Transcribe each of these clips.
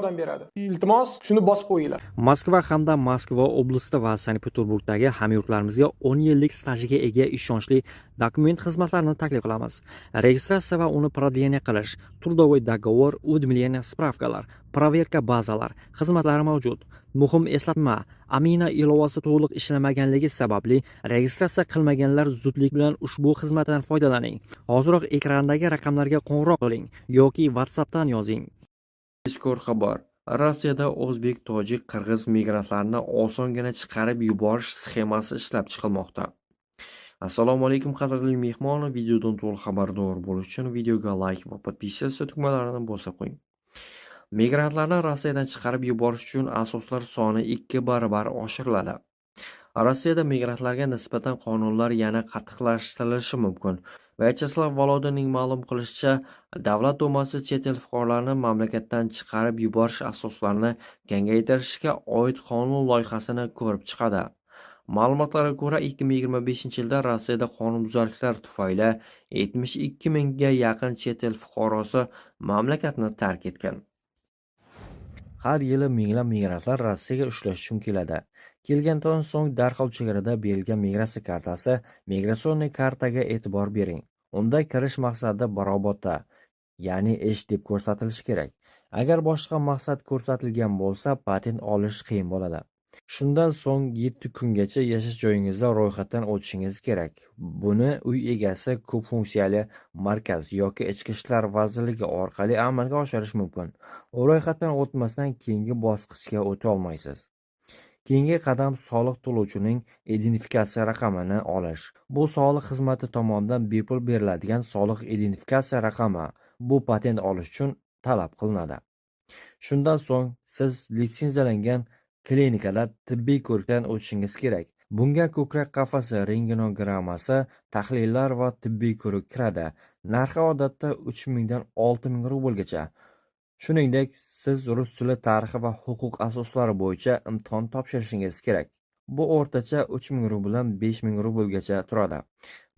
yordam beradi. Iltimos, shuni bosib qo'yinglar. Moskva hamda Moskva oblasti va Sankt-Peterburgdagi hamyurtlarimizga 10 yillik stajiga ega ishonchli dokument xizmatlarini taklif qilamiz. Registratsiya va uni продление qilish, трудовой договор, уведомление, справка lar, проверка bazalar xizmatlari mavjud. Muhim eslatma: Amina ilovasi to'liq ishlamaganligi sababli registratsiya qilmaganlar zudlik bilan ushbu xizmatdan foydalaning. Hoziroq ekrandagi raqamlarga qo'ng'iroq qiling yoki WhatsAppdan yozing. Tezkor xabar: Rossiyada o'zbek, tojik, qirg'iz migrantlarini osongina chiqarib yuborish sxemasi ishlab chiqilmoqda. Assalomu alaykum, qadrli mehmon. Videodan to'liq xabardor bo'lish uchun videoga layk va подписаться tugmalarini bosib qo'ying. Migrantlarni Rossiyadan chiqarib yuborish uchun asoslar soni 2 barobar oshiriladi. Rossiyada migrantlarga nisbatan qonunlar yana qattiqlashtirilishi mumkin. Vyacheslav Volodinning ma'lum qilishicha, Davlat dumasi chet el fuqarolarini mamlakatdan chiqarib yuborish asoslarini kengaytirishga oid qonun loyihasini ko'rib chiqadi. Ma'lumotlarga ko'ra, 2025-yilda Rossiyada qonunbuzarliklar tufayli 72 mingga yaqin chet el fuqarosi mamlakatni tark etgan. Har yili minglab migrantlar Rossiyaga ishlash uchun keladi. Kelgandan so'ng darhol chegarada berilgan migratsiya kartasi, миграционный kartaga e'tibor bering. Unda kirish maqsadi "работа", ya'ni ish deb ko'rsatilishi kerak. Agar boshqa maqsad ko'rsatilgan bo'lsa, patent olish qiyin bo'ladi. Shundan so'ng 7 kungacha yashash joyingizda ro'yxatdan o'tishingiz kerak. Buni uy egasi, ko'p funksiyali markaz yoki Ichki ishlar vazirligi orqali amalga oshirish mumkin. Ro'yxatdan o'tmasdan keyingi bosqichga o'ta olmaysiz. Keyingi qadam soliq to'lovchining identifikatsiya raqamini olish. Bu soliq xizmati tomonidan bepul beriladigan soliq identifikatsiya raqami. Bu patent olish uchun talab qilinadi. Shundan so'ng siz litsenziyalangan klinikada tibbiy ko'rikdan o'tishingiz kerak. Bunga ko'krak qafasi rentgenogrammasi, tahlillar va tibbiy ko'rik kiradi. Narxi odatda 3000 dan 6000 rublgacha. Shuningdek, siz rus tili, tarixi va huquq asoslari bo'yicha imtihon topshirishingiz kerak. Bu o'rtacha 3000 rubldan 5000 rublgacha turadi.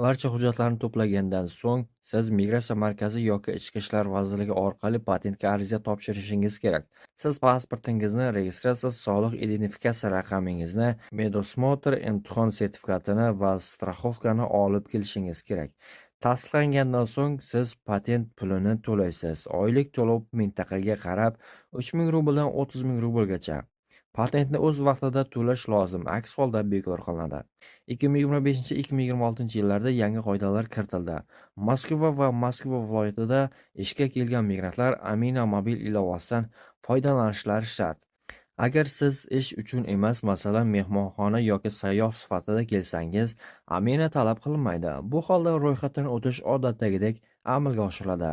Barcha hujjatlarni to'plagandan so'ng siz migratsiya markazi yoki Ichki ishlar vazirligi orqali patentga ariza topshirishingiz kerak. Siz pasportingizni, registratsiya, soliq identifikatsiya raqamingizni, медосмотр imtihon sertifikatini va страховка ni olib kelishingiz kerak. Tasdiqlangandan so'ng siz patent pulini to'laysiz. Oylik to'lov mintaqaga qarab 3000 rubldan 30 000 rublgacha. Patentni o'z vaqtida to'lash lozim, aks holda bekor qilinadi. 2025-2026-yillarda yangi qoidalar kiritildi. Moskva va Moskva viloyatida ishga kelgan migrantlar Amina mobil ilovasidan foydalanishlari shart. Agar siz ish uchun emas, masalan, mehmonxona yoki sayyoh sifatida kelsangiz, Amina talab qilinmaydi. Bu holda ro'yxatdan o'tish odatdagidek amalga oshiriladi.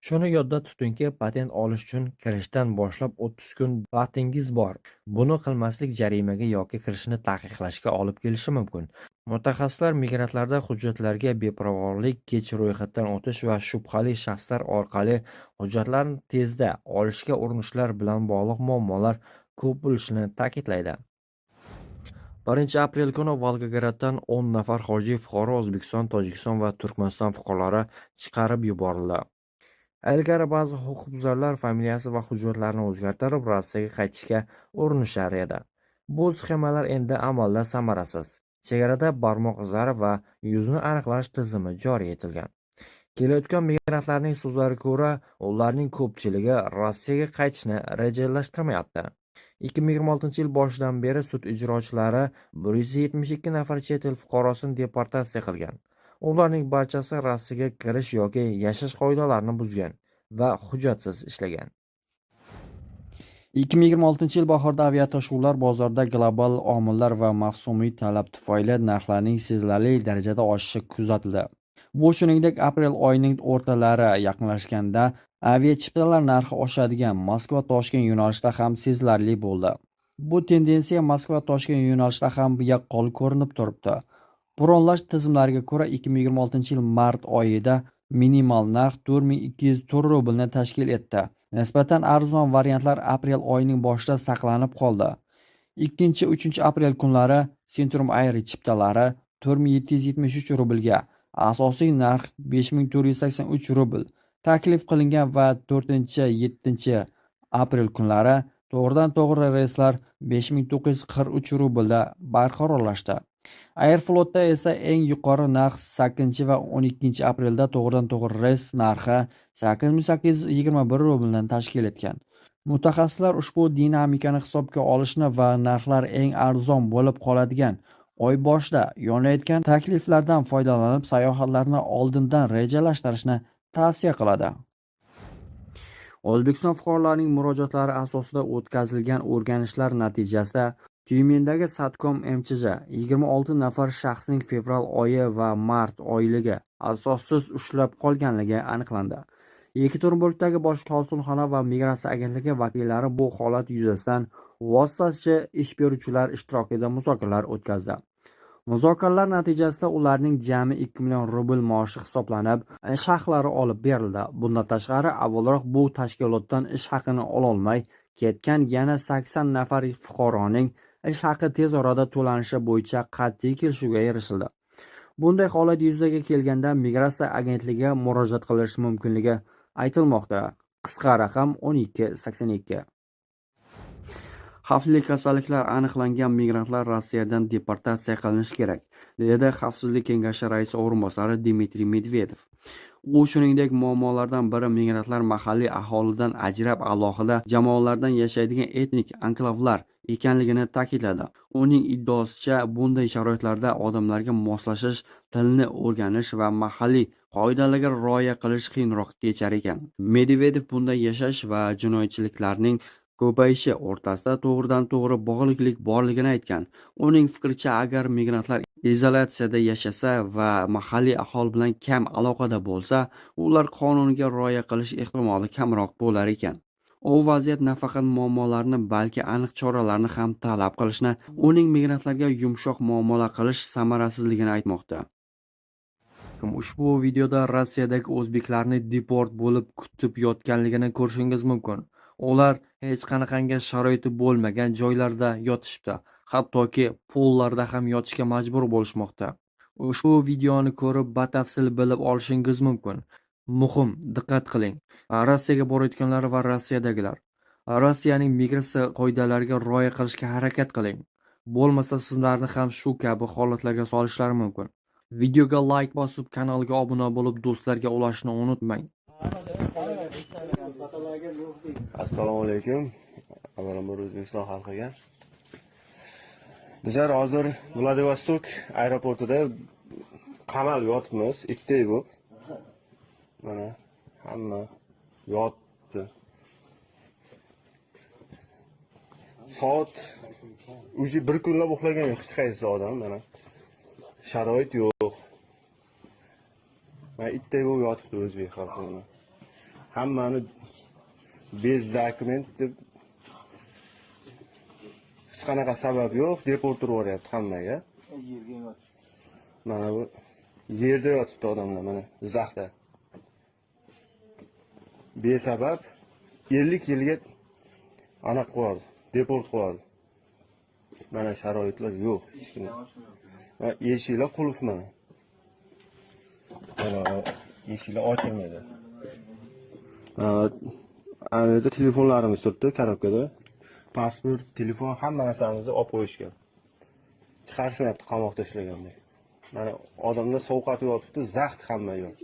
Shuni yodda tutingki, patent olish uchun kirishdan boshlab 30 kun vaqtingiz bor. Buni qilmaslik jarimaga yoki kirishni taqiqlashga olib kelishi mumkin. Mutaxassislar migrantlarda hujjatlarga beparvolik, kech ro'yxatdan o'tish va shubhali shaxslar orqali hujjatlarni tezda olishga urinishlar bilan bog'liq muammolar ko'p bo'lishini ta'kidlaydi. 1-aprel kuni Volgograddan 10 nafar xorijiy fuqaro, O'zbekiston, Tojikiston va Turkmaniston fuqarolari chiqarib yuborildi. Ilgari ba'zi huquqbuzarlar familiyasi va hujjatlarini o'zgartirib, Rossiyaga qaytishga urinishar edi. Bu sxemalar endi amalda samarasiz. Chegarada barmoq izlari va yuzni aniqlash tizimi joriy etilgan. Kelayotgan migrantlarning so'zlariga ko'ra, ularning ko'pchiligi Rossiyaga qaytishni rejalashtirmayapti. 2026-yil boshidan beri sud ijrochilari 172 nafar chet el fuqarosini deportatsiya qilgan. Ularning barchasi Rossiyaga kirish yoki yashash qoidalarini buzgan va hujjatsiz ishlagan. 2026-yil bahorda aviatashuvlar bozorida global omillar va mavsumiy talab tufayli narxlarning sezilarli darajada oshishi kuzatildi. Bu, shuningdek, aprel oyining o'rtalari yaqinlashganda aviachiptalar narxi oshadigan Moskva-Toshkent yo'nalishida ham sezilarli bo'ldi. Bu tendensiya Moskva-Toshkent yo'nalishida ham yaqqol ko'rinib turibdi. Bronlash tizimlariga ko'ra, 2026-yil mart oyida minimal narx 4204 rublni tashkil etdi. Nisbatan arzon variantlar aprel oyining boshida saqlanib qoldi. 2-3 aprel kunlari Centrum Air chiptalari 4773 rublga, asosiy narx 5483 rubl taklif qilingan va 4-7 aprel kunlari to'g'ridan-to'g'ri reyslar 5943 rublda barqarorlashdi. Aeroflotda esa eng yuqori narx 8 va 12 aprelda to'g'ridan-to'g'ri reys narxi 8821 rublni tashkil etgan. Mutaxassislar ushbu dinamikani hisobga olishni va narxlar eng arzon bo'lib qoladigan oy boshida yonayotgan takliflardan foydalanib sayohatlarni oldindan rejalashtirishni tavsiya qiladi. O'zbekiston fuqarolarining murojaatlari asosida o'tkazilgan o'rganishlar natijasida Tyumendagi Satkom MChJ 26 nafar shaxsning fevral oyi va mart oyligi asossiz ushlab qolganligi aniqlandi. Yekaterinburgdagi bosh konsulxona va migratsiya agentligi vakillari bu holat yuzasidan vositachi ish beruvchilar ishtirokida muzokaralar o'tkazdi. Muzokaralar natijasida ularning jami 2 million rubl maoshi hisoblanib, ish haqlari olib berildi. Bundan tashqari, avvalroq bu tashkilotdan ish haqini ololmay ketgan yana 80 nafar fuqaroning ish haqi tez orada to'lanishi bo'yicha qat'iy kelishuvga erishildi. Bunday holat yuzaga kelganda migratsiya agentligiga murojaat qilish mumkinligi aytilmoqda. Qisqa raqam 1282. Xavfli kasalliklar aniqlangan migrantlar Rossiyadan deportatsiya qilinishi kerak, dedi Xavfsizlik kengashi raisi o'rinbosari Dmitriy Medvedev. U shuningdek, muammolardan biri migrantlar mahalliy aholidan ajrab alohida jamoalardan yashaydigan etnik anklavlar ekanligini ta'kidladi. Uning iddaosicha, bunday sharoitlarda odamlarga moslashish, tilni o'rganish va mahalliy qoidalarga rioya qilish qiyinroq kechar ekan. Medvedev bunday yashash va jinoyatchiliklarning ko'payishi o'rtasida to'g'ridan-to'g'ri bog'liqlik borligini aytgan. Uning fikricha, agar migrantlar izolyatsiyada yashasa va mahalliy aholi bilan kam aloqada bo'lsa, ular qonunga rioya qilish ehtimoli kamroq bo'lar ekan. U vaziyat nafaqat muammolarni, balki aniq choralarni ham talab qilishini, uning migrantlarga yumshoq muomala qilish samarasizligini aytmoqda. Ushbu videoda Rossiyadagi o'zbeklarni deport bo'lib kutib yotganligini ko'rishingiz mumkin. Ular hech qanaqangi sharoiti bo'lmagan joylarda yotishibdi. Hattoki pollarda ham yotishga majbur bo'lishmoqda. Ushbu videoni ko'rib batafsil bilib olishingiz mumkin. Muhim, diqqat qiling. Rossiyaga borayotganlar va Rossiyadagilar. Rossiyaning migratsiya qoidalariga rioya qilishga harakat qiling. Bo'lmasa sizlarni ham shu kabi holatlarga solishlari mumkin. Videoga like bosib, kanalga obuna bo'lib, do'stlarga ulashni unutmang. Assalomu alaykum. Avvalambor O'zbekiston xalqiga. Bizlar hozir Vladivostok aeroportida qamalib yotibmiz, itdek bo'lib. Mana hamma yotdi. Soat уже bir kunlab uxlagan yo'q hech qaysi odam mana. Sharoit yo'q. Mana itdek bo'lib yotibdi o'zbek xalqi mana. Hammani без документ deb hech qanaqa sabab yo'q, deport urib yuboryapti hammaga. Mana bu yerda yotibdi odamlar, mana zaxda. Besabab 50 yilga anaqa qo'yardi, deport qo'yardi. Mana sharoitlar yo'q hech kim. Va eshiklar qulf mana. Mana eshiklar ochilmaydi. Ana yerda telefonlarimiz turibdi korobkada. Pasport, telefon, hamma narsamizni olib qo'yishgan. Chiqarishmayapti qamoqda ishlagandek. Mana odamlar sovqotib yotibdi, zaxt hamma yoq.